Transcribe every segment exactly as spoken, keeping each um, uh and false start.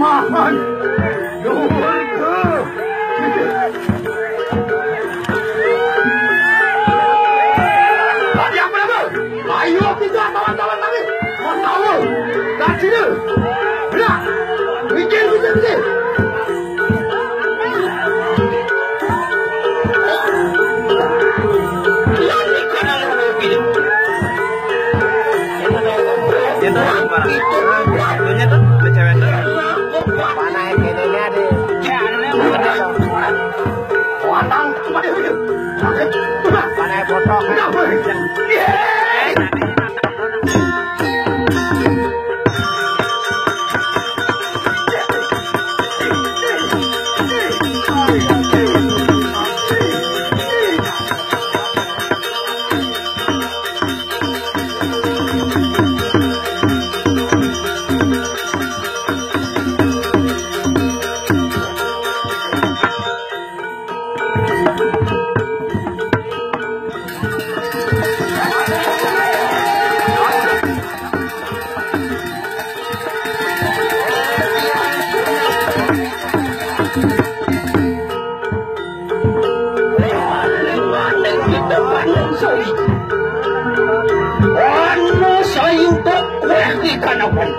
Paman. Nuhun. Tadi apa nama? Ayo kita kawan-kawan kami. Mau tahu. Kasih. Benar. Bikin, bikin, bikin. Itu orang parah. Itunya tuh, tuh cewek tuh. Mana yang ininya di? Mana yang foto? Anu sayup kuwi kanapan.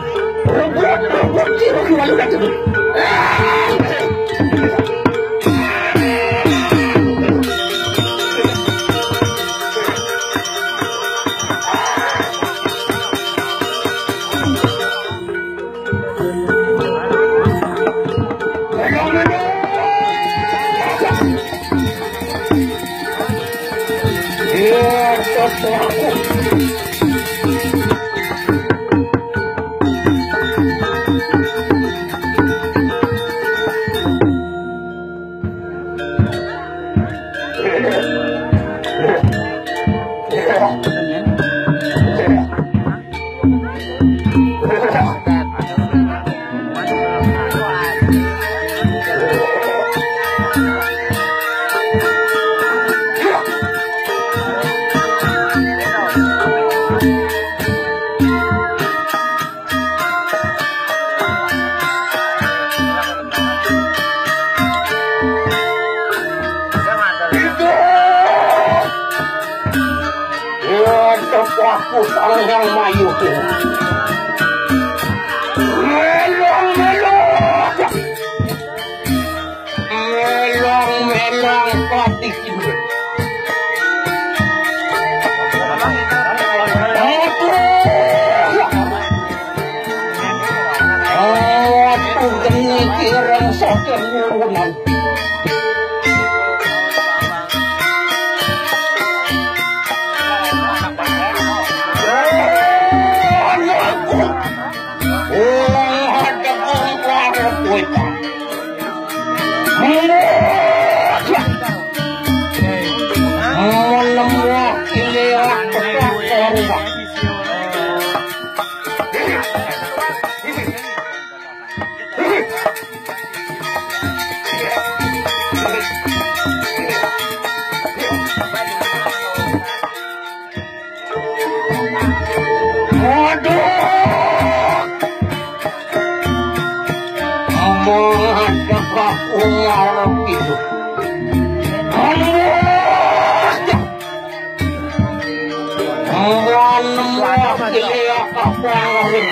Rebut, rebut, kira, kira, kira, kira. Waduh, aku sang yang mayu. Melong, melong. Melong, melong, pati. Aduh. Aduh, geni kirang sakit nyuwunan. Anakku. Wong ada kong kuwi. Waduh. Aman ada kaku ngarep itu. Aman. Aman, aman, iya, kaku ngarep.